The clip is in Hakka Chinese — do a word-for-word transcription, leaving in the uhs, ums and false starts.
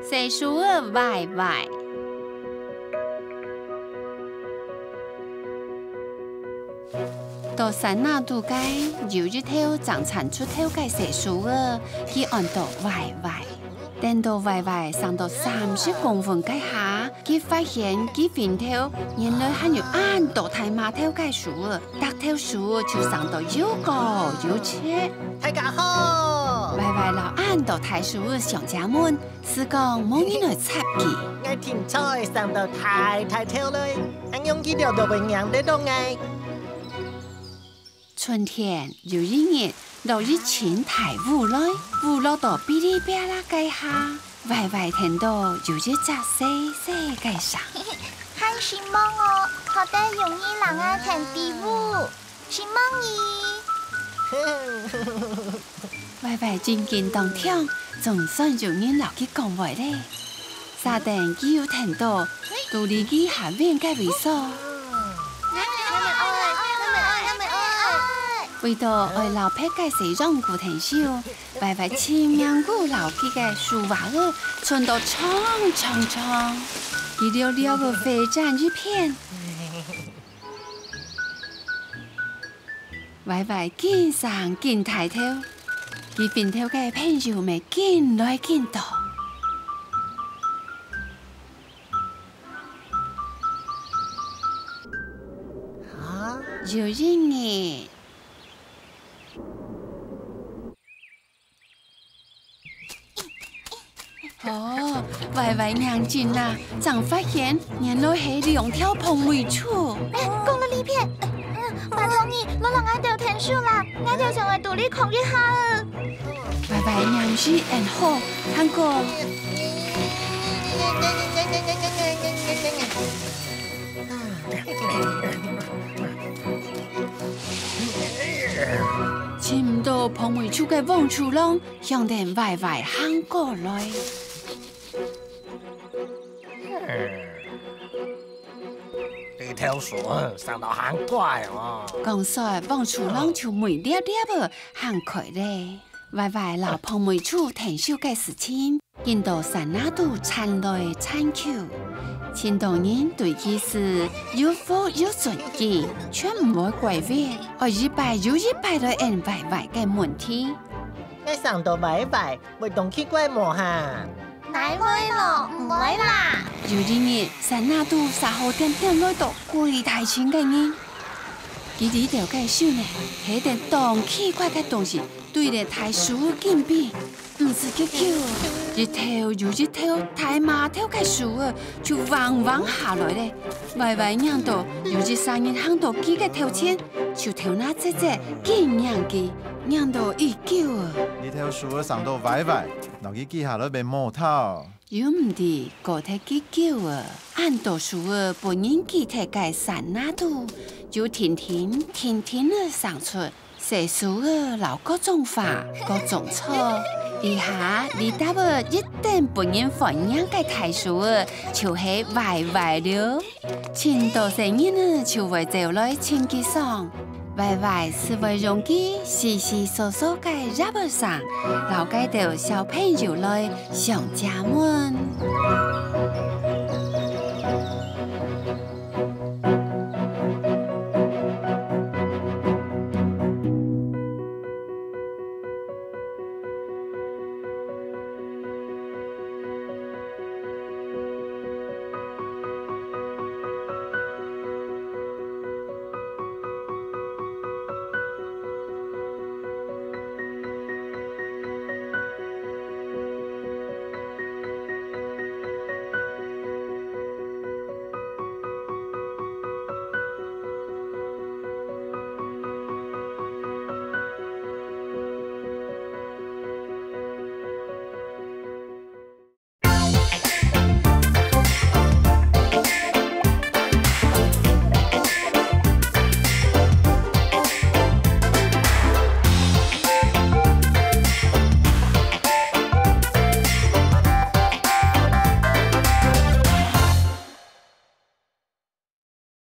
細樹仔歪歪。到山林肚个有一頭正伸出頭个細樹仔，佢安到歪歪。等到歪歪生到三十公分該下，佢發現佢脣頭原來還有恁多大嫲頭个樹仔，逐頭樹仔就生到又高又直。大家好！歪歪摎恁多大樹仔相借問， 斯講無人來插佢。𠊎定著會生到大大頭來，恁樣佢兜就會䀴得著𠊎。春天有一日，落一陣大雨來，雨落到嗶哩啪啦該下，歪歪聽著有一隻細細个聲。還承蒙哦，好得有你摎𠊎跈在雨。 承蒙你。歪歪真緊當暢，總算有人摎佢講話咧。續等佢又聽著，肚裡幾下搵个位所。為著愛摎別个細羊牯𢯭手，歪歪盡命牯摎佢个樹椏仔伸到長長長，佢溜溜仔飛轉一片。 歪歪緊生緊大頭，佢脣頭个朋友乜緊來緊多。啊？有一日， 哦，歪歪䀴真啊，正發現原來係兩條膨尾鼠。哎，講到這片，嗯，拜託你，摎摎𠊎兜𢯭手啦，𠊎兜想愛肚裡囥一下仔。歪歪䀴勢恁好，還過 尋毋著膨尾鼠个黃鼠狼，向等歪歪行過來。這頭樹生到還怪哦！講煞，黃鼠狼就尾攝攝仔行開咧。歪歪摎膨尾鼠𢯭手个事情， 緊到山林肚傳來傳去，盡多人對佢斯又服又尊敬，全毋會怪別，愛一擺又一擺來應歪歪个問題。𠊎生到歪歪，會當奇怪無哈？哪會咯，毋會啦！有一日，山林肚續好恬恬來到幾大陣个人，佢兜个手呢，提等當奇怪个東西，對這大樹緊比。 毋使幾久，一頭又一頭大嫲頭个樹仔就橫橫下來咧。歪歪䀴著有一儕人行到佢个頭前，就頭那蹧蹧緊䀴佢，䀴著已久啊。這頭樹仔生到歪歪，摎佢鋸下來變無頭。又毋知過忒幾久啊，恁多樹仔分人鋸忒个山林肚，就停停停停仔生出 細樹仔摎各種花、各種草，這下這搭仔一等分人歡迎个大樹仔，就係歪歪了。盡多細人仔就會走來尋佢爽，歪歪斯會用佢窸窸窣窣个噥仔聲，摎該兜小朋友來相借問。